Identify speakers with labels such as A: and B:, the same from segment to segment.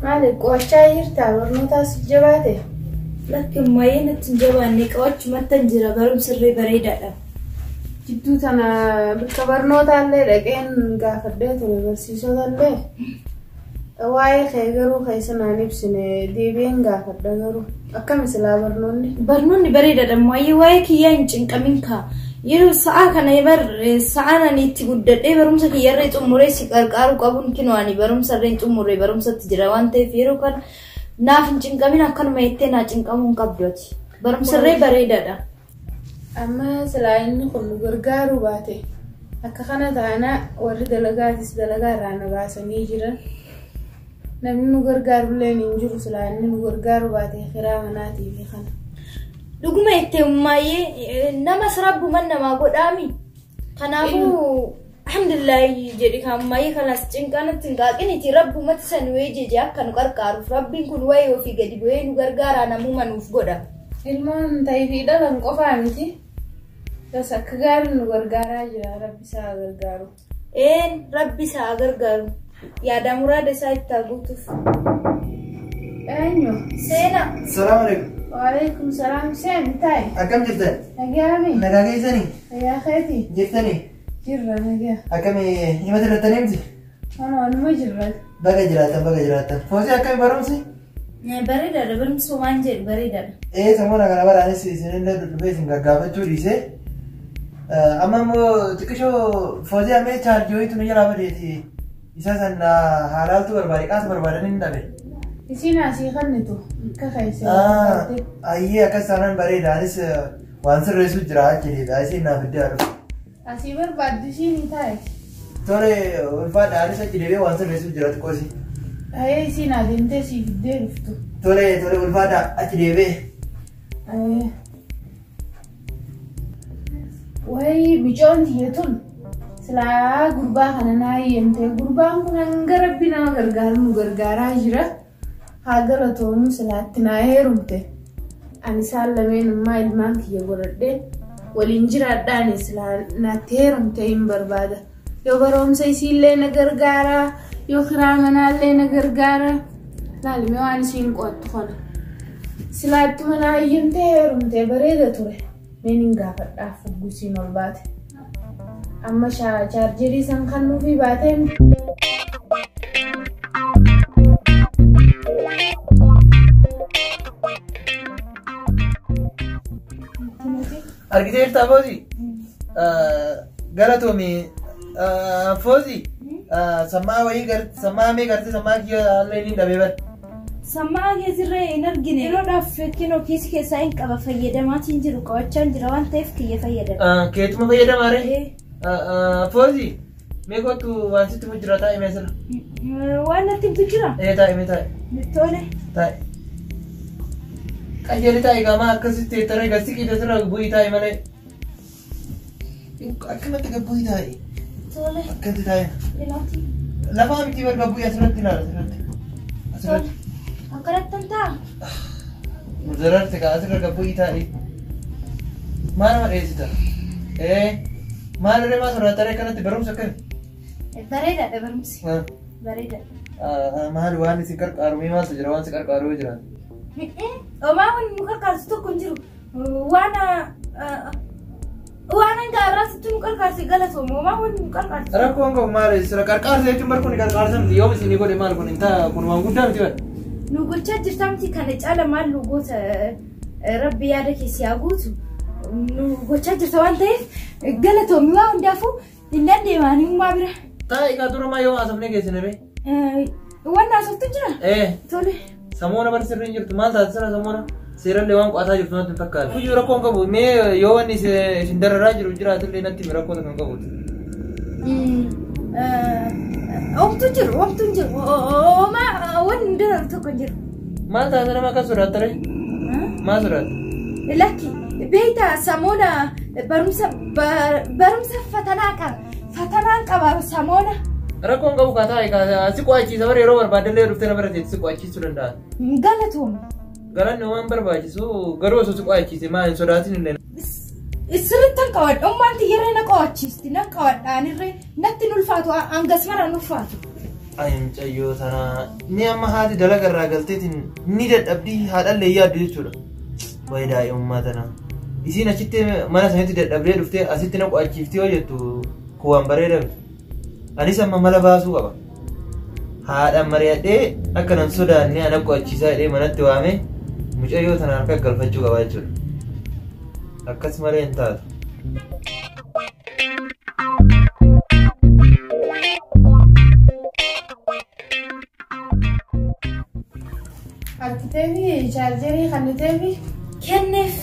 A: Maali qo'achaa jirtaa barnootaas jabaate?
B: Lakki ammayyee natti hin jabaanne qo'achumattan jira barumsi irree bareedaadha.
A: Jidduu tana bakka barnootaallee dhaqeen gaafadhee ture barsiisotallee. Waa'ee kee garuu keessa naan ibsine deebi'een gaafadha garuu akkami silaa barnoonni?
B: Barnoonni bareedaadha ammayyee waa'ee kiyyaa hin cinqamin kaa. Yeroo sa'aa kana bar sa'aan ani itti guddadhee barumsa kiyyarree xumuree si qarqaaruu qabuun kinoo ani barumsa irree xumuree barumsatti jira waan ta'eef yeroo kana naaf hin cinqamin akkanuma jettee naa cinqamuu hin qabdu ati. Barumsa irree bareedaadha.
A: Amma silaa inni kun nu gargaaruu baate akka kana taana warri dalagaatis dalagaa irraa na baasanii jiran. Namni nu gargaarullee hin jiru silaa inni nu gargaaruu baate kiraa manaatii fi kana.
B: Dhuguma jettee ummaayyee nama rabbuman namaa godhaami. Kanaafuu alhamdulillahi jedhi kan ammayyee kanas cinqanatti hin qaaqiniti rabbumatti san wayii jeje akka nu qarqaaruuf rabbiin kun wayii ofii gadi bu'ee nu gargaaraa namuma nuuf godha.
A: Ilmoon ta'ee fi dhalan qofaa miti. Bas akka gaariin nu gargaaraa jira rabbi isaa gargaaru.
B: Een rabbi isaa gargaaru. Yaada muraada isaa itti haa guutuuf.
A: Eenyu?
B: Seenaa.
C: Salaam alaikum.
A: Waalaikum salaam seen taa'e.
C: Akkam jirtan?
A: Nagaami.
C: Nagaa keessanii?
A: Fayyaa keetii?
C: Jirtanii?
A: Jirra nagaa.
C: Akkami himata irrattanii miti?
A: Waanuma jirra.
C: Baga jiraatan baga jiraatan. Foosii akkami barumsi?
B: Bareedaadha barumsi waan jedhu bareedaadha.
C: Ee samoona kana baraanis isinillee dhudhufee isin gaggaafachuu dhiisee. Amma immoo xiqqishoo foosii amee chaarjii wayiitu nu jalaa badeeti. Isa san haalaaltu barbaade qaasa barbaadanii hin dhabe.
A: Isiin asii kannitu akka keessa.
C: Ayyee akkas taanaan bareeda anis waan sirreessu jira achi isiin naaf iddoo dhufu.
A: Asii barbaaddu isiin taa'e.
C: Tole ulfaadha anis achi deebi'ee waan sirreessu jira xiqqoosi.
A: Ayee isiin adeemtee sii fiddee dhuftu.
C: Tole tole ulfaadha achi deebi'ee.
A: Ayee. Wayii bicoon tiyya tun silaa gurbaa kana naa hiyyamte gurbaan kun hanga rabbi nama gargaaru nu gargaaraa jira. Haa galatoomuu silaatti naa heerumte. Ani isaan lameen immoo ilmaan kiyya godhadhee waliin jiraadhaan silaa naatti heerumte hin barbaada. Yoo barumsa isiillee na gargaara, yoo kiraa manaallee na gargaara. Laalime waan isiin qo'attu kana. Silaattuma naa hiyyamtee heerumte bareeda ture. Meen hin gaafadhaaf fuggisiin ol baate. Amma chaarjerii san kan nuufii baateen.
C: Argitee jirtaa Foozii? Galatoomi Foozii sammaa wayii sammaa mee gartee sammaa kiyya illee ni dhabee bara.
B: Sammaa keetirree hin argine. Yeroodhaaf kinoo kiisii keessaa hin qaba fayyadamaatiin jiru qo'achaa jira waan ta'eef kiyya fayyadama.
C: Keetuma fayyadamaa ree? Foozii mee kottu waan sitti mujjira taa'e mee sirra.
B: Waan natti himtu jira?
C: Ee taa'e mee taa'e.
B: Tole.
C: Taa'e. Qajeeli taa'e gaamaa akkasitti teettaree gasti qiida sirra bu'ii taa'e malee. Akkanatti gad bu'ii taa'e.
B: Tole.
C: Akkatti taa'e.
B: Ilaati.
C: Lafaa miti barga bu'ii asirratti ilaala asirratti. Asirratti.
B: Akkanatti hin ta'a.
C: Zararti kaa asirra gad bu'ii taa'e. Maal nama dheessita? Ee maal irree maa sodaattaree akkanatti barumsa akkami?
B: Bareedaadha barumsi. Bareedaadha.
C: Maal waan isin qarqaaru mee maaltu jira waan si qarqaaru yoo jiraate?
B: Homaa wanni nu qarqaarsu tokko hin jiru. Waan waan hanga har'aasitti nu qarqaarse galatooma. Homaa wanni nu qarqaarsu.
C: Rakkoon qabu maali sira qarqaarsa jechuun bar kun qarqaarsa miti yoom isinii godhe maal kun hin ta'a kun waan guddaa miti bar.
B: Nu gochaa jirta miti kana caala maal nu goota rabbi yaada keessi haa guutu. Nu gochaa jirta waan ta'eef galatoomi waa hundaafuu hin dandeemaanii ummaa bira.
C: Taa'e kaa dura maa yoo haasofnee geessine ree?
B: Waan haasoftu jira?
C: Ee
B: Tole.
C: samoona bar sirrii hin jirtu maal taate sira samoona seerallee waan qo'ataa jirtu natti hin fakkaatu. Kuyyuu rakkoon qabu mee yoo wanni isin dararaa jiru jiraatillee natti himi rakkoo tokko hin qabuuti.
B: Omtu jiru, omtu jiru. Homaa wanni hin dararu tokko hin jiru.
C: Maal taate nama akkas sodaatta ree? Maal sodaatta?
B: Lakki beektaa samoona barumsa barumsa fatanaa qaba. Fatanaan qaba samoona.
C: Rakkoon qabu kaa taa'e kaa si qo'achiisa bara yeroo barbaaddellee dhuftee na bira teetti si qo'achiisuu danda'a.
B: Galatoomi.
C: Galanni waan barbaachisu garuu osoo si qo'achiise maa hin sodaatin illee.
B: Sirrittan qabadha. Ummaan tiyyarree na qo'achiisti. Na qabadha anirree natti hin ulfaatu. Hangas mara hin ulfaatu.
C: Ay mucayyoo tanaa ni amma haati dalaga irraa galteetiin ni dadhabdii haadhallee yaaddu jechuudha. Wayi daa'imummaa tanaa. Isiin achitti mana sanitti dadhabdee dhuftee asitti na qo'achiifti yoo jettu kun waan bareedaa miti. Anis amma mala baasuu qaba. Haadha mari'adhee akka nan sodaanne ana qo'achiisaa jedhee manatti waamee mucayyoo tana harka galfachuu qaba jechuudha. Akkas malee hin taatu.
A: Harkiteefi chaarjerii kanniteefi
B: Kenneef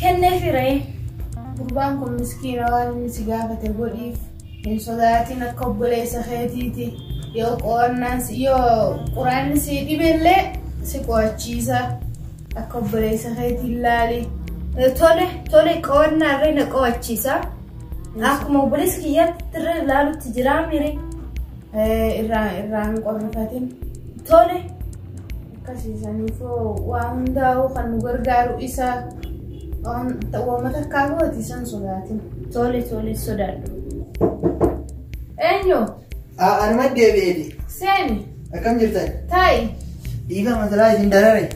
B: kenneefiree.
A: Gurbaan kun miskiina waan inni si gaafate godhiif hin sodaatin akka obboleessa keetiiti. Yoo qo'annaan yoo quraanni si dhibellee si qo'achiisa akka obboleessa keetiin laali.
B: Tole tole qo'annaarree na qo'achiisa. Akkuma obboleessa kiyyaatti irra ilaalutti jira mire.
A: Irraa irraa hin qorrifatin.
B: Tole.
A: Akkasiisaniifoo waa hundaa'uu kan nu gargaaru isa waan takkaa gooti san sodaatin.
B: Tole tole sodaadhu.
A: Eenyu?
C: Anuma deebi'eeti.
A: Seeni.
C: Akkam jirtan?
A: Taa'i.
C: Dhiifa masalaa isin darare.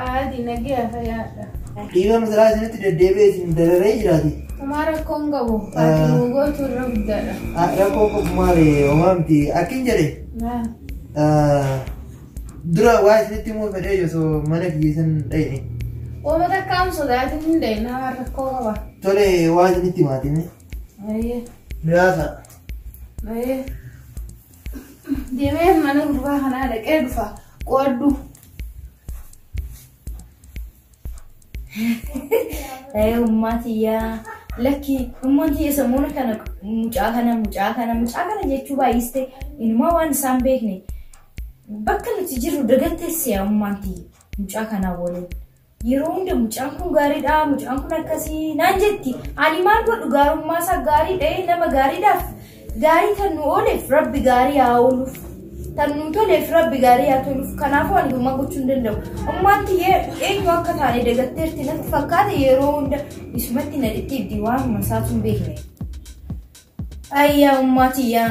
A: Adi nagaya fayyaadha.
C: Dhiifa masalaa isinitti deddeebi'ee isin dararee jiraati.
A: Homaa rakkoo hin qabu. Ati nuu gootu irra guddaadha.
C: Rakkoo qabu maali homaa miti. Akkin jedhe. Dura waa isinitti himuu fedhee osoo mana kiyya san dhayne.
A: Oma takkaan sodaatin hin dhayna waan rakkoo qaba.
C: Tole waa isinitti himaatime.
A: Ayyee.
C: Miraasa.
A: Ayyee. Deemee mana gurbaa kanaa dhaqee dhufa. Qooddu.
B: Ummaa tiyyaa lakki ummaan tiyya sammuuna kana mucaa kana mucaa kana mucaa kana jechuu baay'iste inumaa waan isaan beekne bakka nuti jirru dagatteessi yaa ummaan tiyya mucaa kanaa waliin. Yeroo hunda mucaan kun gaariidha mucaan kun akkasii naan jetti ani maal godhu gaarummaa isaa gaariidha nama gaariidhaaf gaarii kan nu ooleef rabbi gaarii haa ooluuf. Tan nu toleef rabbi gaarii haa toluuf kanaafuu ani homaa gochuu hin danda'u. Ummaan tiyya eenyu akka taane dagatteerti natti fakkaate yeroo hunda isumatti na dhidhiibdi waanuma isaatu hin beekne. Ayyaa ummaa tiyya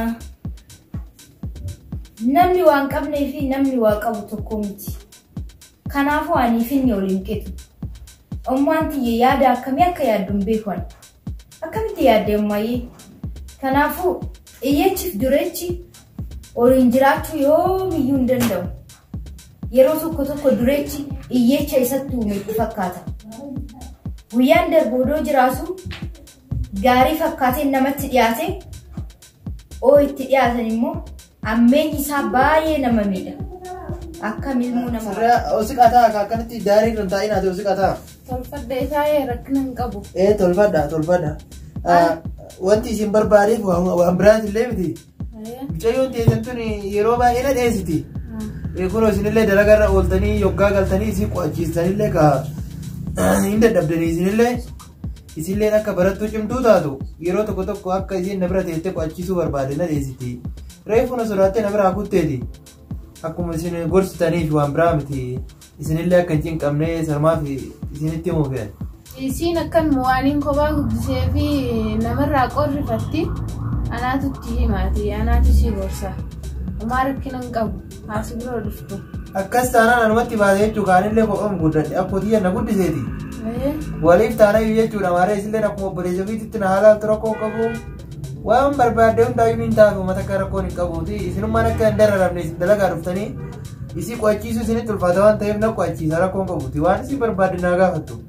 B: namni waan qabnee fi namni waa qabu tokko miti. Kanaafuu anii fi inni waliin qixu. Ummaan tiyya yaada akkamii akka yaaddu hin beeku ani. Akkamitti yaadde ummayyee? Kanaafuu iyyeechiif dureechi waliin jiraachuu yoomiyyuu hin danda'u. Yeroo tokko tokko dureechi iyyeecha isatti uume itti fakkaata. Guyyaan darbu odoo jiraatu gaarii fakkaatee namatti dhiyaate oo itti dhiyaatan immoo ammeenyi isaa baay'ee nama miidha. Akka milmuu nama.
C: Sirraa osiqaa ta'a akkanatti daarii irra hin taa'in ati osiqaa ta'a.
A: Tolfadha isaa rakkina hin qabu.
C: Ee tolfadha tolfadha. Wanti isin barbaadeef waan biraati illee miti. Mucayyoon teessan tun yeroo baay'ee na dheessiti. Kunoo isinillee dalagarra ooltanii yoggaa galtanii isin qo'achiistanillee ka hin dadhabdanii isinillee isinilleen akka barattuu cimtuu taatu yeroo tokko tokko akka isin na bira teessee qo'achiisuu barbaade na dheessiti. Reefu na sodaattee na biraa kutteeti. Akkuma isin gorsitaniif waan biraa miti. Isinillee akka hin cinqabne sarmaaf isinitti himuu fe'an.
A: Isiin akkan waaniin kophaa guddisee fi namarraa qorrifatti anaatu itti himaati anaatu isii gorsa. Homaa rakkina hin qabu haasi biroo dhuftu.
C: Akkas taanaan anumatti baase jechuu kaanillee kophaan guddadhe akkoo tiyya na guddiseeti. Waliif taanayyuu jechuudha maaree isilleen akkuma obboleessa ofiititti na haalaaltu rakkoo qabu. Waan barbaadde hundaayyuu niin taafu mata akka rakkoon hin qabuuti. Isinummaan akka hin dararamne isin dalagaa dhuftanii isii qo'achiisuu isinitti ulfaata waan ta'eef na qo'achiisa rakkoon qabuuti. Waan isin barbaadde naa gaafattu.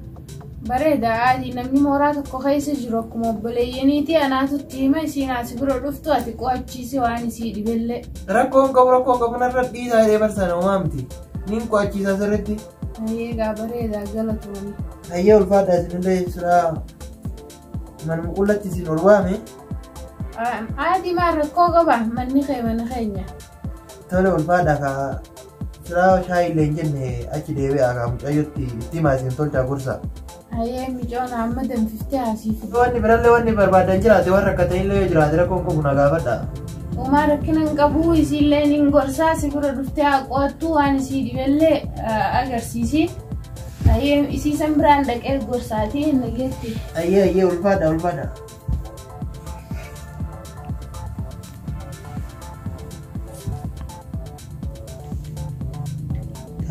A: Bareeda adii namni mooraa tokko keessa jiru akkuma obboleeyyaniiti anaatu itti hima isiin asi bira dhuftu ati qo'achiisi waan isii dhibellee.
C: Rakkoon qabu rakkoon qabu narra dhiisaa jedhee barsan homaa miti. Niin qo'achiisa sirriitti.
A: Ayyee gaa bareeda galatoomii.
C: Ayyee ulfaadha isinillee suuraa manuma qullatti isin ol waame.
A: Adii maal rakkoo qaba manni kee mana keenya.
C: Tole ulfaadha kaa suuraa shaayii illee hin jenne achi deebi'aa kaa mucayyotti itti himaa isin tolchaa gorsa.
A: Ayyee micoon amma danfiftee asiif.
C: Wanni birallee wanni barbaadan jiraate waan rakkatanillee yoo jiraate rakkoon qabu na gaafadha.
A: Homaa rakkina hin qabu isiillee niin gorsaa si bira dhuftee haa qo'attu waan isii dhibellee agarsiisi. Ayyee isii san biraan dhaqee gorsaatii nageetti.
C: Ayyee ayyee ulfaadha ulfaadha.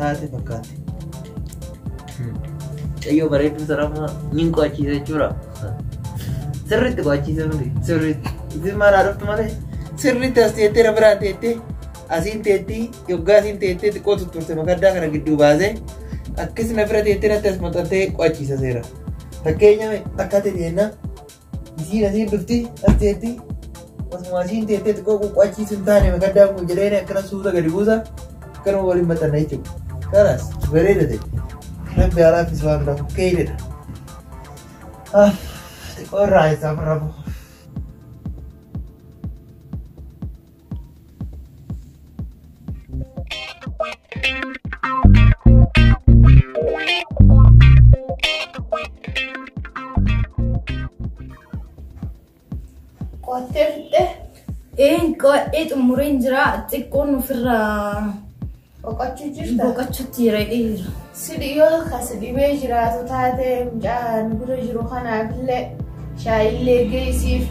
C: Taate fakkaatti. Mucayyoo bareedduu sarama nin qo'achiisa jechuudha. Sirriitti qo'achiisa miti sirriitti. Isin maal haa dhuftu malee sirriitti as teettee na biraan teettee asiin teettii yoggaa asiin teettee xiqqoo tutturte makaddaa kana gidduu baasee akkas na bira teettee natti as maxxantee qo'achiisa seera. Fakkeenya akka ta'e jennaan isiin asiin dhufti as teetti osuma asiin teettee xiqqoo qo'achiisu hin taane makaddaan kun jedhee akkana suuta gadi buusa akkanuma waliin maxxanna jechuudha. Kanaas bareeda ta'e. Rabbi alaafis waan dhabu keeyidha. Xiqqoo irraa isaaf rabu.
A: Qo'attee fixxee?
B: Een qo'adhee xumureen jira. Xiqqoon ofirraa
A: Boqochuu jirta?
B: boqochuutti jira jira.
A: Si dhiyoo kas dhibee jiraatu taate mucaan bira jiru kanaafillee shaayillee geessiif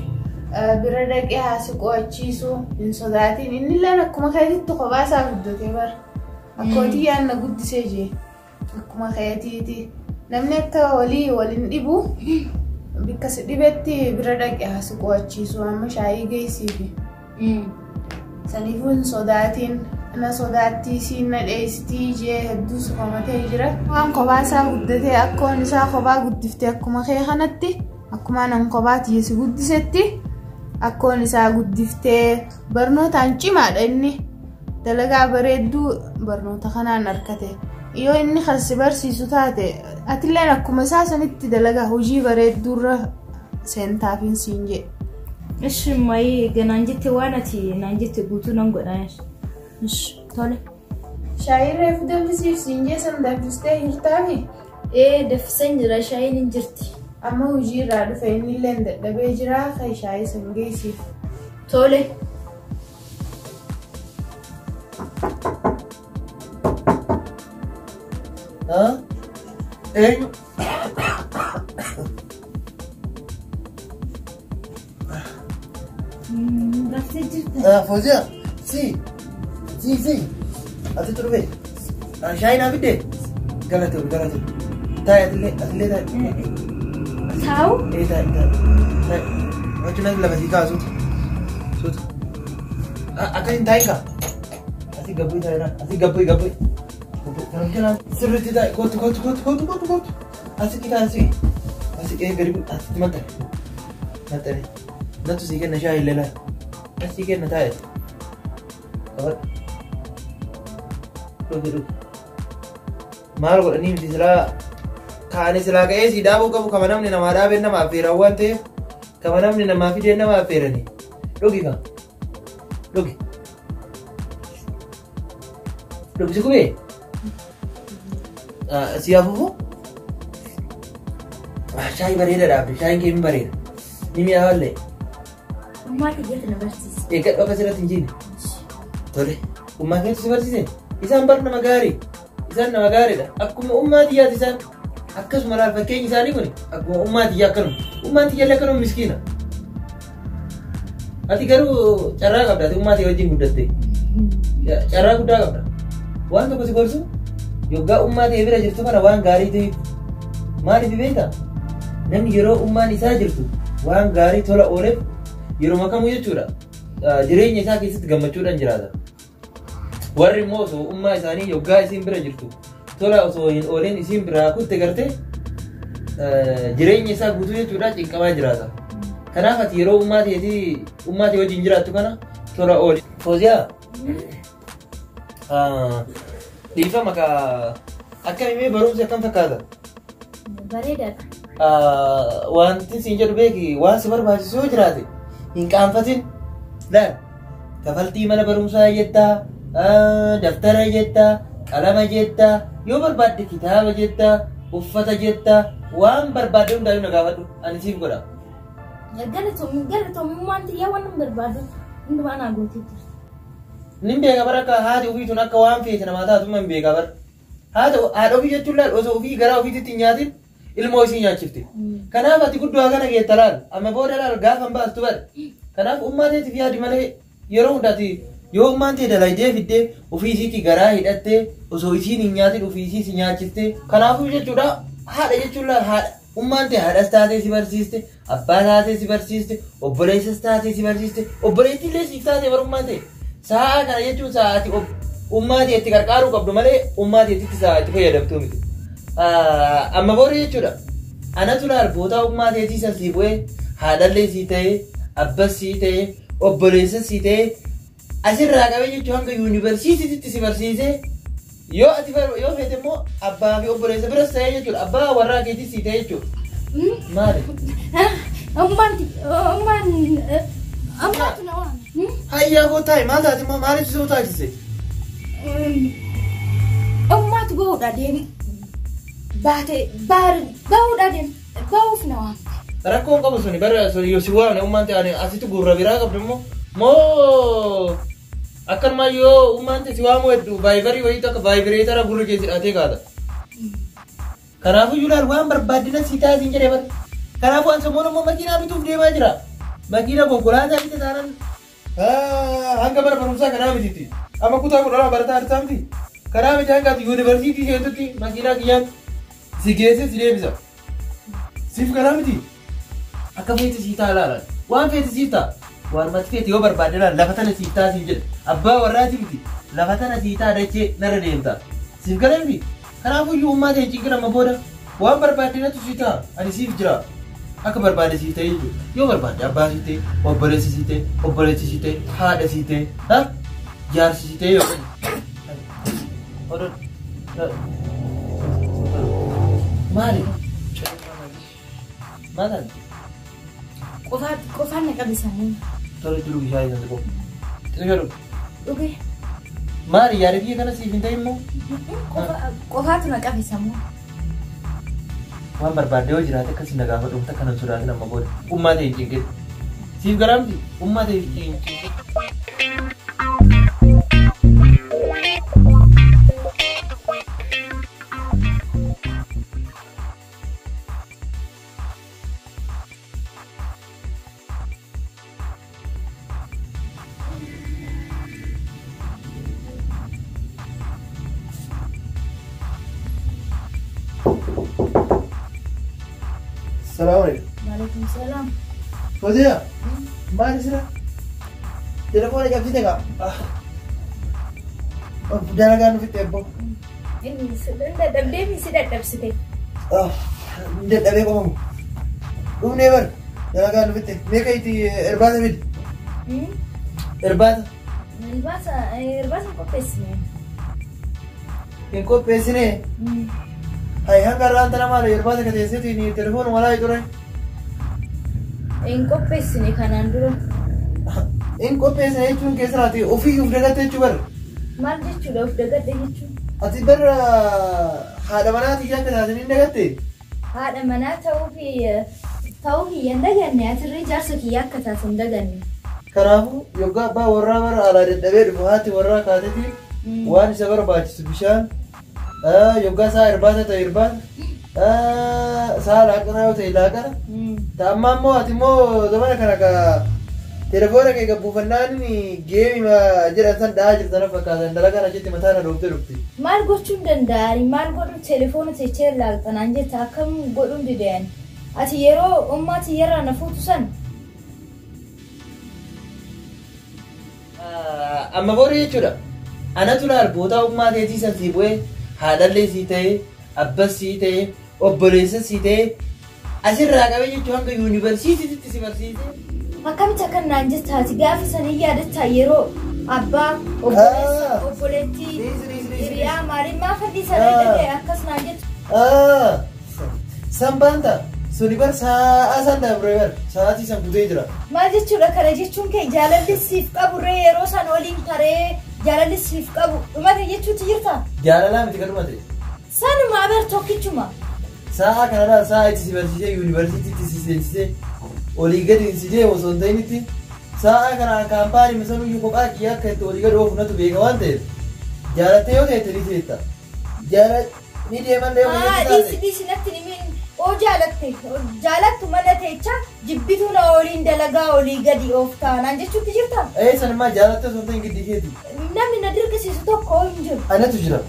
A: bira dhaqee haasi qo'achiisu hin sodaatin. Innilleen akkuma keetitti kophaa isaa guddatee bara. Akkootii yaadna guddisee jee akkuma keetiiti. Namni akka walii waliin dhibu bikka si dhibetti bira dhaqee haasi qo'achiisu amma shaayii geessiifi. Saniifuu hin sodaatin. Na sodaattii siin na dheessitii jee hedduu sufamatee jira. Waan kophaa isaa guddatee akkoon isaa kophaa guddiftee akkuma kee kanatti akkuma nan kophaa tiyya si guddisetti akkoon isaa guddiftee barnootaan cimaadha inni dalagaa bareedduu barnoota kanaan argate. Yoo inni kan si barsiisu taate atilleen akkuma isaa sanitti dalagaa hojii bareedduurra seentaafiin siin jedhe.
B: Ishi mayi ganaan jette waan ati naan jette guutuu nan godha. Ishi tole.
A: Shaayii reefu danfisiif siin jee san danfistee hirtaafi?
B: Ee danfiseen jira shaayiin hin jirti.
A: Amma hojii irraa dhufe innillee dadhabee jira kan shaayii san geessiif.
B: Tole.
C: Eenyu?
B: Raftee jirta.
C: Fooziyaa si si si asitti dhufe shaayii naa fidde galatoon galatoon taa'i atillee atillee taa'i.
B: Taa'u?
C: Ee taa'i taa'i taa'i wachuun as lafa sii ka'a suuta suuta akka hin taa'in kaa asii gabbuyi taa'i naa asii gabbuyi gabbuyi kanam jalaan sirriitti taa'i kootu kootu kootu kootu kootu kootu asitti taa'i asii asii ee gadi asitti maxxane maxxane nattu sii kenna shaayii illee laal asii kenna taa'i. Qabadhu. Dhugi dhugi. Maal godhanii miti silaa kaani silaa ka'ee si dhaabuu qabu kama namni namaa dhaabeen nama affeeran waan ta'eef kama namni namaa fideen nama affeerani. Dhugi kaa. Dhugi. Dhugi si gubee? Si afuufu? Shaayii bareeda dhaabde shaayiin kee ni bareeda. Ni mi'aawallee.
B: Ummaa kiyyatti na barsiise.
C: Eeggadhu akka asirratti hin jiine. Tole, ummaa keetu si barsiise? Isaan bar nama gaarii. Isaan nama gaariidha. Akkuma ummaa tiyyaati isaan. Akkasuma laal fakkeenyi isaanii kun akkuma ummaa tiyyaa akkanuma. Ummaan tiyya illee akkanuma miskiina. Ati garuu carraa qabda. Ati ummaa tiyya wajjin guddatte. Carraa guddaa qabda. Waan tokko si gorsu yoggaa ummaa ta'e bira jirtu kana waan gaarii ta'eef. Maaliif beektaa? Namni yeroo ummaan isaa jirtu waan gaarii tola ooleef yeroo kamuu jechuudha. Jireenya isaa keessatti gammachuudhaan jiraata. Warri immoo osoo ummaa isaanii yoggaa isiin bira jirtu tola osoo hin oolin isiin biraa kutte gartee jireenya isaa guutuu jechuudha cinqamaa jiraata. Kanaaf ati yeroo ummaa teetii ummaa tee wajjin jiraattu kana tola ooli. Fooziyaa dhiifama ka akkamii barumsi akkam fakkaata?
B: Bareedaadha.
C: Wanti siin jedhu beeki waan si barbaachisu yoo jiraate hin qaanfatin. Laal kafaltii mana barumsaa jettaa, daftara jettaa, qalama jettaa, yoo barbaadde kitaaba jettaa, uffata jettaa, waan barbaadde hundaayyuu na gaafadhu ani siif godha.
B: Galatoomummaan xiyyaa waan hin barbaadu hundumaa naa gootee jirti.
C: Nin beeka bara akka haati ofii tun akka waan feete namaa taatu hin beeka bara. Haadha ofii jechuun laal osoo ofii garaa ofiitti hin nyaatin ilmoo isii nyaachifti. Kanaaf ati guddoo kana geetta laal amma booda laal gaafa hin baastu bara. Kanaaf ummaa teetiif yaadi malee yeroo hundaati Yoo ummaan ta'e dalaydee fiddee ofii isiitii garaa hidhattee osoo isiin hin nyaatin ofii isii si nyaachistee kanaafuu jechuudha haadha jechuun laal haadha ummaan ta'e haadhas taatee si barsiiste abbaa taatee si barsiiste obboleessas taatee si barsiiste obboleettii illee siif taatee bar ummaan ta'e sa'a kana jechuun sa'aati ummaa ta'e itti qarqaaruu qabdu malee ummaa ta'e itti sa'a itti fayyadamtuu miti. Amma booda jechuudha anatu laal bootaa ummaa ta'eetii san sii bu'ee haadhallee sii ta'ee abbas sii ta'ee obboleessas sii ta'ee asirraa qabee jechuun hanga yuunivarsiitiitti si barsiisee yoo ati yoo feete immoo abbaa fi obboleessa biras ta'ee jechuudha abbaa warraa keetii sii ta'ee jechuudha. Maali?
B: Ummaan ummaan ammaatu na waame.
C: Hayyaa koo taa'i maal taate immoo maaliif si taasise?
B: Ummaatu bahuudha deemi. Baate bahuudha deemi. Bahuuf na waame.
C: Rakkoon qabu suni bara suni yoo si waamne ummaan ta'e asitti gurra biraa qabdu immoo moo akkanumaa yoo ummaan ta'e si waamuu hedduu vaayibarii wayii takka vaayibireetara gurri keessa hidhatee kaata. Kanaafuu iyyuu waan barbaaddina si taasisin jedhee bara. Kanaafuu an sammuun immoo makiinaa bituuf deemaa jira. Makiina konkolaataa bite taanaan hanga mana barumsaa kanaa mitiitti. Amma kutaa 12 barataa jirtaa miti. Kanaa miti hanga ati yuunivarsiitii seentutti makiinaa kiyyaan si geessee si deebisa. Siif kanaa miti. Akka feete sii ta'a laala. Waan feete siif ta'a. Waan mati feete yoo barbaadde laala lafa tana siif ta'a siin jedhe. Abbaa warraati miti. Lafa tana sii ta'a dachee narra deemta. Siif kana miti. Kanaafuu iyyuu ummaa ta'e cinqina amma booda waan barbaadde natu sii ta'a. Ani siif jira. Akka barbaadde siif ta'e jechuudha. Yoo barbaadde abbaa sii ta'e, obboleessi sii ta'e, obboleessi sii ta'e, haadha sii ta'e, ha? Jaarsi sii ta'e yookaan. Maali? Maal taate?
B: Qofaan na qabe sammuu.
C: Tole jiru bishaan isa xiqqoo. Xiqqoo dhugu.
B: Dhuge.
C: Maali yaada kiyya kana siif hin ta'in immoo?
B: Qofaatu na qabe sammuu.
C: Waan barbaadde yoo jiraate akkasii na gaafadhu takka nan sodaatin amma booda. Ummaa ta'e hin cinqin. Siif garaa miti? Ummaa ta'e hin cinqin. Salaamu alaikum.
B: Waalaikum salaam.
C: Fooziyaa, maali sira? Telefoona cabsite kaa? Dalagaan nufitti eebbo.
B: Inni dadhabdee fi si dadhabsite.
C: Dadhabee qofamu. Dhufnee bar dalagaan nufitti. Meeqa itti irbaata fidi? Irbaata.
B: Irbaata hin qopheessine.
C: Hin qopheessine? Hai hanga irraan tana maali irbaata ka teesseetiin telefoona malaa ture.
B: Hin qopheessine kanaan dura.
C: Hin qopheessine jechuun keessanaati ofii of dagatte jechuu bar.
B: Maal jechuudha of dagadhe jechuun?
C: Ati bar haadha manaatii akka taate hin dagatte?
B: Haadha manaa ta'uu kiyya hin daganne atirree jaarsa kiyya akka taate hin daganne.
C: Kanaafuu yoggaa abbaa warraa bara alaa dadhabee dhufu haati warraa kaatetiin waan isa barbaachisu bishaan yoggaa isaa irbaata ta'e irbaata isaa laaqana yoo ta'e laaqana. Ta'ammaa immoo ati immoo zamana kana ka telefoona kee gabbuufannaan geemi jedhan san dha'aa jirtan fakkaatan dalagaan achitti mataa na dhoofte dhufti.
B: Maal gochuun danda'ani? Maal godhuun telefoona teechee laaltanaan jetta akkam godhuun dida'ani? Ati yeroo ummaa tiyyarraa na fuutu san
C: Amma booda jechuudha. Anatu laal bootaa ummaa teetii san sii bu'ee haadhallee sii ta'ee abbas sii ta'ee obboleessas sii ta'ee asirraa qabee jechuun hanga yuunivarsiitiitti si barsiise.
B: Akkamitti akka naan jetta ati gaafa sana yaadattaa yeroo abbaa obboleessa obboleettii hiriyaa maaliin maaf adii sana dhaga'e akkas naan jettu.
C: San baanta suni bar sa'a san dabre bar sa'aatii san kutee jira.
B: Maal jechuudha kana jechuun kee jaalalli siif qabu ree yeroo san waliin taree jaalalli siif qabu dhumate jechuutti jirta?
C: Jaalalaa miti kan dhumate.
B: Sanuma bar tokkichuma.
C: Sa'a kanarraa sa'a itti si barsiisee yuunivarsiitiitti si seensisee olii gadi si deemu osoo hin ta'initti sa'a kanaan kaampaanii misanuyyuu kophaa kiyya akka itti olii gadi oofu natu beeka waan ta'eef jaalattee yoo ta'e ni seetta. Jaala ni deemallee yoo
B: Haa
C: ta'e.
B: dhiisi dhiisi natti himin Oo jaalatte jaalattu mana teecha jibbituu na waliin dalagaa olii gadi of taanaan jechuutti jirta.
C: Ee sanummaa jaalatte osoo hin ta'in giddii keeti.
B: Namni na dirqisiisu tokko hin jiru.
C: Anatu jira.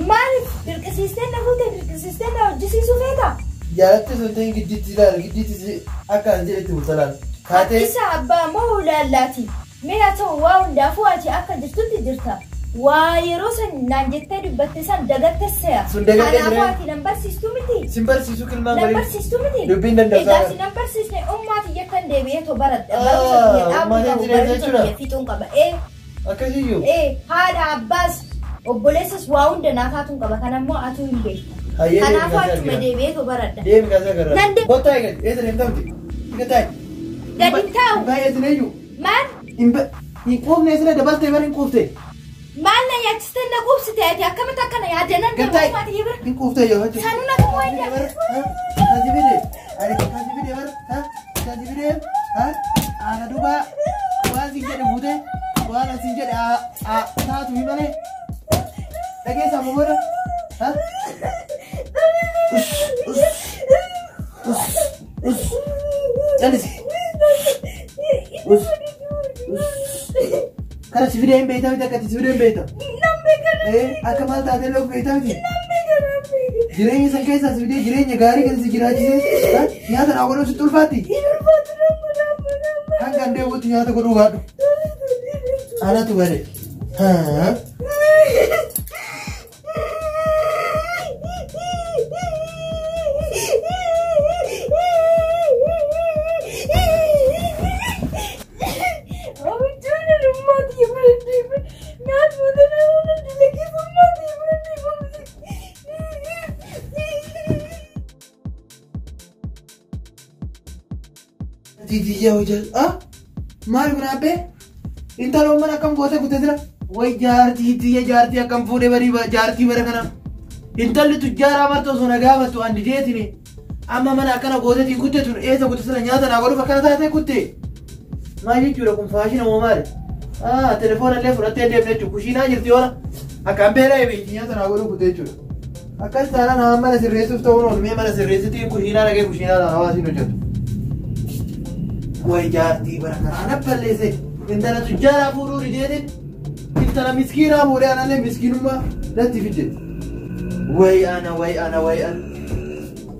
B: Maaliif dirqisiistee na fuute dirqisiistee na hojjisiisuu feeta?
C: Jaalatte osoo hin ta'in giddiitti ilaali giddiitti akka an jedhetti bulta laal. Kaatee
B: Isa abbaa moo ulaallaati? Mee haa ta'u waa hundaafuu ati akka jirtutti jirta. Waa yeroo san naan jettee dubbatte san dagatte se'a.
C: Sun dagadhee
B: Kanaafuu
C: jira.
B: ati nan barsiistuu miti.
C: Sin barsiisuu kilmaan
B: Nan
C: bareedu.
B: barsiistuu miti.
C: Dubbiin danda'u
B: Egaa
C: saala.
B: si nan barsiisne ummaati yakkan deebi'ee too baradha.
C: Ah,
B: Barumsa kiyya dhaabuu
C: ummaati
B: qabu
C: jireenya
B: barumsa
C: jechuudha.
B: kiyya fixuun qaba. Ee
C: Akkasiyyuu.
B: ee haadha abbaas obboleessas waa hunda naa kaatuun qaba. Kanammoo atuu hin beektu.
C: Hayyee deemi
B: Kanaafuu
C: kaasee
B: achuma
C: argina.
B: deebi'ee too baradha.
C: Deemi kaasee agarra.
B: Nan deem-
C: Kottaa eegali. Eessa deemta miti? Ika taa'i.
B: Gadi hin taa'u.
C: Baay'ee eenyu?
B: Maal
C: Hin quufne sila dabaltee bara hin quufte.
B: maal na yaachistee na quubsite ati akkamitti akkana yaadde nan
C: Gad
B: deema
C: taa'i.
B: ummaati bira.
C: Hin quuftee yoo hojjetu.
B: Sanuu na kuma wayya.
C: Kaasi fide. Ani kaasi fide bara. Kaasi fide. Ana duuba waan sin jedhe fuute waan asin jedhe taatu hi malee. Dhageessaa moo booda? Us us us us. Callisi. Us us. Kana si fidee hin beektaa miti akkati si fidee hin beektaa. Akka maal taatee loofu beektaa miti. Jireenya san keessaa si fidee jireenya gaarii kan si jiraachisee nyaata naa godhuu sitti ulfaatti. Hanga an deebi'utti nyaata godhuu baadhu. Anatu bare. Titiyyaa hojjetu. Maali kun abbee? Intala mana akkam gootee guutee jira? Way jaartii tiyya jaartii akkam fuudhee barii jaartii bara kana. Intalli tujjaaraa marti osoo na gaafattu andi jeetini. Amma mana akkana gooteetiin kutte tun eessa kutte sana nyaata naa godhuuf akkana taatee kutte. Maal jechuudha kun faashina moo maali? Telefoona illee fudhattee deemne jechuudha. Kushiinaa jirti yoona. Akkaan beela'ee beekti nyaata naa godhuuf kutte jechuudha. Akkas taanaan haa mana sirreessuuf ta'uun oolmee mana sirreessitiin kushiinaa dhaqee kushiinaa naa hawaasiin hojjetu. Way jaartii bara kana ana balleesse intala tujjaaraa fuudhuu dideetin intala miskiinaa fuudhee anallee miskiinummaa natti fidde. Way ana way ana way ana.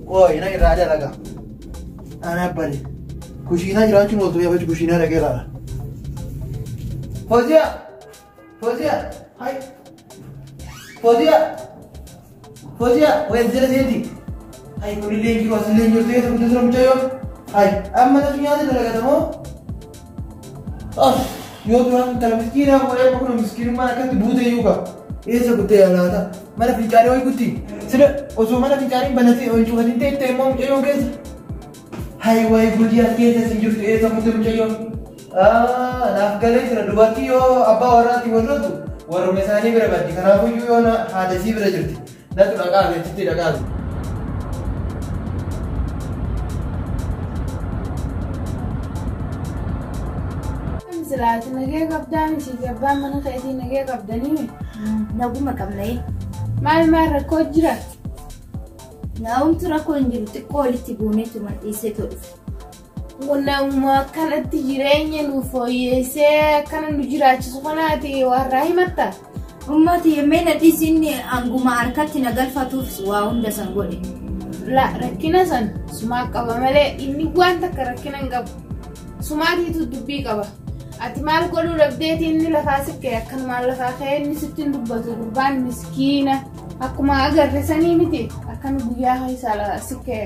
C: Qoy na irraa dalaga. Ana balle. Kushiinaa jiraachuun ooltu yaabach kushiinaa dhaqee ilaala. Fooziyaa! Fooziyaa! Hai! Fooziyaa! Fooziyaa! Way jala seenti. Hai kunillee hin jiru asillee hin jirtu eessa guddisuu mucayyoo? Hai amma natu nyaata dalagata moo? Yoo duraan intala miskiinaa fuudhee amma kun miskiinummaan akkatti buute iyyuu qaba. Eessa guttee laata? Mana fincaanii wayi gutti. Sila osoo mana fincaanii banatee ol cufatiin ta'e immoo mucayyoon keessa. Hai wayi gudii as keessa sin jirtu eessa gutte mucayyoon? Naaf galee jira dubartii yoo abbaa warraatti wal loltu warruma isaanii bira baddi. Kanaafuyyuu yoo haadha isii bira jirti. Natu dhaqaa achitti dhaqaa.
A: Silaati nagee qabdaa miti abbaan mana keetii nagee qabdanii
B: Naguma qabnee.
A: maal maal rakkoo jira?
B: Naa'umti rakkoo hin jiru xiqqoo walitti buuneetu mandhiisee too dhufe.
A: Namuma akkanatti jireenya nu fooyyessee akkana nu jiraachisu kanaati warraa himatta.
B: Ummati yemmee na dhiisinni hanguma harkatti na galfatuuf waa hunda san godhe.
A: La rakkina san sumaa qaba malee inni waan takka rakkina hin qabu. Sumaatiitu dubbii qaba. Ati maal godhuu dhabdeeti inni lafaa sikkee akkanumaan lafaa ka'ee inni sitti hin dubbatu gurbaan miskiina akkuma agarre sanii miti akkana guyyaa isaa sikkee.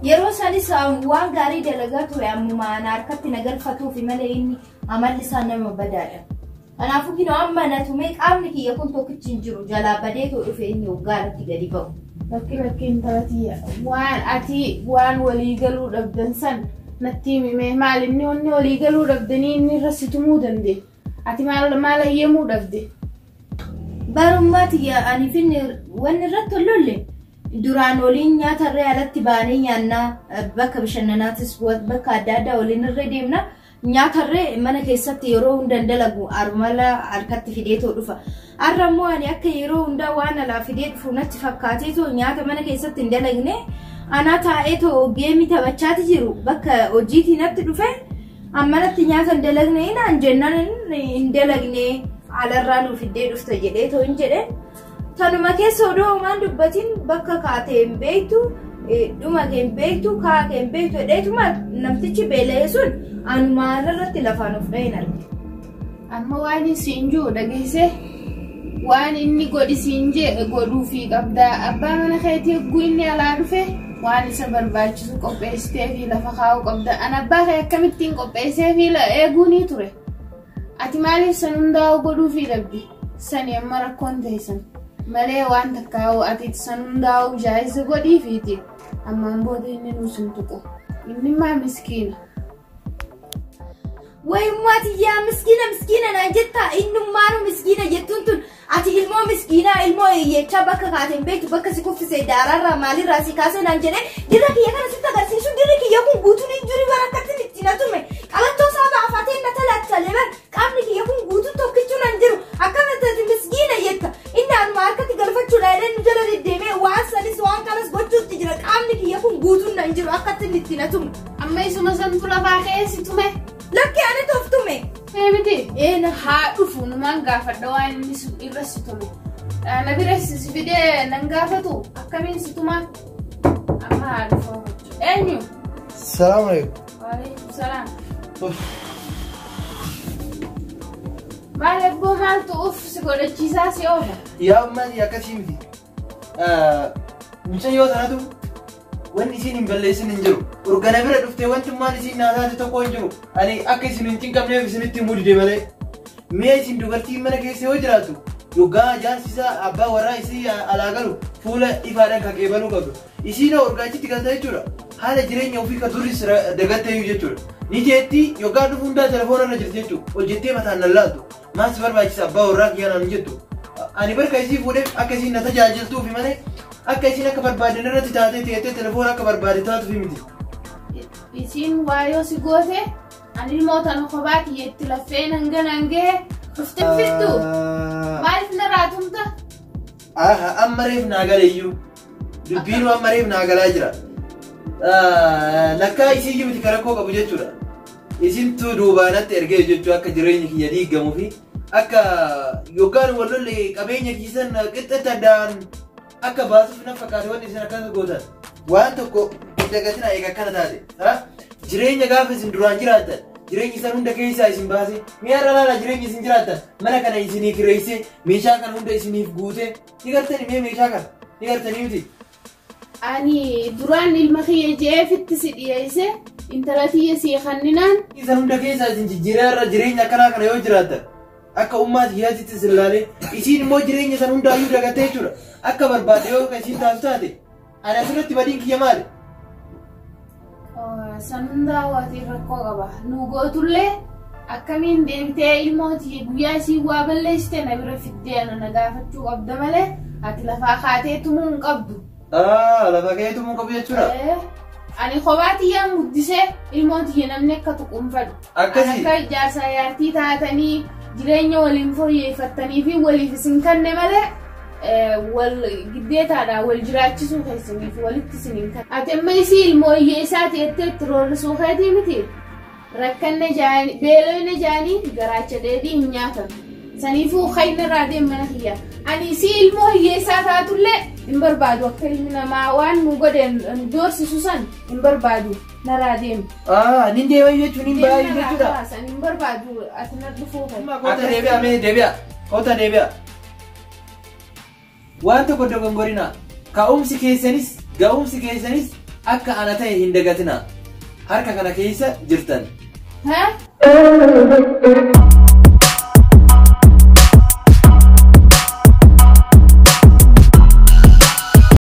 B: Yeroo sanis waan gaarii dalagaa ture ammuma ana harkatti na galfatuuf malee inni amalli isaa nama badaadha. Kanaafuu kinoo amma na tumee qaamni kiyya kun tokkichi hin jiru jalaa badee too dhufe inni waggaa irratti gadi ba'u.
A: Lakki lakki intala tiyya waan ati waan walii galuu dhabdan san natti himime maal inni wanni walii galuu dhabdanii inni irra si tumuu danda'e ati maal maal hayyamuu dhabde.
B: Barummaa tiyya ani finne wanni irratti ol lolle duraan waliin nyaata irree alatti baanee nyaannaa bakka bashannanaatis bakka adda addaa waliin irra deemna. Nyaata irree mana keessatti yeroo hunda dalagu armala harkatti fideetoo dhufa. Har'a immoo ani akka yeroo hundaa waan alaa fidee dhufu natti fakkaateetoo nyaata mana keessatti hin dalagne Anaa taa'eetoo geemii taphachaati jiru bakka hojiitii natti dhufe ammanatti nyaata hin dalagne naan jennaan hin dalagne alarraa nuuf iddee dhufta jedheetoo hin jedhe. Tanuma keessa odoo homaan dubbatiin bakka kaatee hin beektu dhuma kee hin beektu kaa kee hin beektu jedheetuma namtichi beela'e sun anumaan irratti lafaan of dha'een arge.
A: Amma waan isiin jiru dhageessee waan inni godhi siin jee godhuufii qabda. Abbaa mana keetii hogguu inni alaa dhufe waan isa barbaachisu qopheessitee fi lafa kaa'uu qabda. An abbaa kee akkamittiin qopheessee fi eeguu ni ture. Ati maaliif san hundaa'u godhuufii dhabdi? Sani amma rakkoon teessan. Malee waan takkaa'u ati san hundaa'u jaayisa godhiifiiti. Ammaan booda inni nuus hin tuqu. Inni maa miskiina.
B: Wayimmaa tiyyaa miskiina miskiina naan jettaa innummaanu miskiina jettuun tun ati ilmoo miskiinaa ilmoo hiyyeechaa bakka kaate hin beektu bakka si kuffise daaraarraa maalirraa si kaase naan jedhee dirra kiyya kana sitti agarsiisu dirri kiyya kun guutuun hin jiru bara akkatti itti na tume qalattoo isaa baafatee na talattalee bar qaamni kiyya kun guutuun tokkichuu nan jiru akkamitti ati miskiina jetta inni anuma harkatti galfachuudha jedhee nu jala deddeemee waan sanis waan kanas gochuutti jira qaamni kiyya kun guutuun nan jiru akkatti itti na tume.
A: Amma isuma santu lafaa ka'ee si tume.
B: Lakki ani toftume.
A: Miti.
B: Eena.
A: Haa dhufu numaan gaafadha waan inni irra si tume. Na bira si fidee nan gaafatu akkamiin si tuma? Amma haa dhufu. Eenyu?
C: Salaamu alaikum.
A: Waalaikum salaam. Maal ebboo maaltu uff si godhachiisaa si oofa?
C: Yaa ummaati akkasii miti. Mucayyoo sanatu wanni isiin hin balleessin hin jiru. Urgana bira dhuftee wanti maal isiin naa taate tokko hin jiru. Ani akka isin hin cinqabneef isinitti himuu dide malee. Mi'a isin dubartiin mana keessa yoo jiraattu yoggaa jaarsi isaa abbaa warraa isii alaa galu fuula ifaadhaan kan qeebaluu qabdu. Isiin hoo urgaachitti galta jechuudha. Haala jireenya ofii kan duris dagatteeyyuu jechuudha. Ni jeetti yoggaa dhufu hundaa telefoona irra jirti jechuudha. Hojjettee mataan lallaaltu. Maal si barbaachisa abbaa warraa kiyyaa naan jettu. Ani barka isii fuudheef akka isiin na tajaajiltuufi malee akka isiin akka barbaadan irratti taatee teettee telefoona akka barbaade taatuufi miti.
A: Isiin waayoo si goote ani ilmoo tana kophaa kiyya itti laffee hanga nan gahe dhuftee fittu. Maaliif narraa tumta?
C: Aha, amma reef naa galeeyyuu. Dubbiin amma reef naa galaa jira. Lakkaa isii miti kan rakkoo qabu jechuudha. Isintu duubaanatti ergee jechuu akka jireenyi kiyya diigamuu fi akka yookaan wal lolle qabeenya kiisan qixxatti addaan akka baasuuf na fakkaate wanni isin akkas gootan. Waan tokko hin dagatinaa eega akkana taate. Jireenya gaafa isin duraan jiraattan jireenya isaan hunda keessaa isin baase mi'a irra laala jireenya isin jiraattan mana kana isinii kireessee meeshaa kana hunda isiniif guute ni gartanii mee meeshaa kana ni gartanii miti.
A: Ani duraan ilma kiyya jeefitti si dhiyeesse intala tiyya si kanninaan.
C: Isaan hunda keessaa isin jijjiiraa irra jireenya akkanaa kana yoo jiraattan akka ummaa kiyyaatitti isin laalee isiin immoo jireenya isaan hundaayyuu dagattee jechuudha. Akka barbaade yoo isiin taatu taate ani asirratti badiin kiyya maali?
A: San hundaa waatii rakkoo qaba. Nu gootullee akkamiin deemtee ilmoo tiyya guyyaa isii waa balleessite na bira fiddee ana na gaafachuu qabda malee ati lafaa kaatee tumuu hin qabdu.
C: Lafa ka'ee tumuu qabu jechuudha.
A: Ani kophaa tiyyaan guddisee ilmoo tiyya namni akka tuqu hin fedhu.
C: Akkasii.
A: Akka ijaarsa yaartii taatanii jireenya waliin fooyyeffattanii fi waliif isin kanne malee wal giddeetaadha wal jiraachisuu keessaniif walitti isin hin kanne. Ati amma isii ilmoo hiyyeessaati jettee itti roorrisuu keetii miti. Rakkanne jaanii beelofne jaanii garaacha dheedhii hin nyaatan. Saniifuu hayna irraa deem mana kiyya. Ani isii ilmoo hiyyeessaa taatullee hin barbaadu akka ilmi namaa waan nu godhe doorsisu san hin barbaadu narraa deem.
C: Nin deema jechuun hin baay'ee jechuudha.
A: San hin barbaadu ati na dhufuu kan.
C: Kota deebi'a mee deebi'a. Kota deebi'a. Waan tokko dogongorinaa. Ka'umsi keessanis ga'umsi keessanis akka ana ta'e hin dagatinaa. Harka kana keessa jirtan.
A: Ha?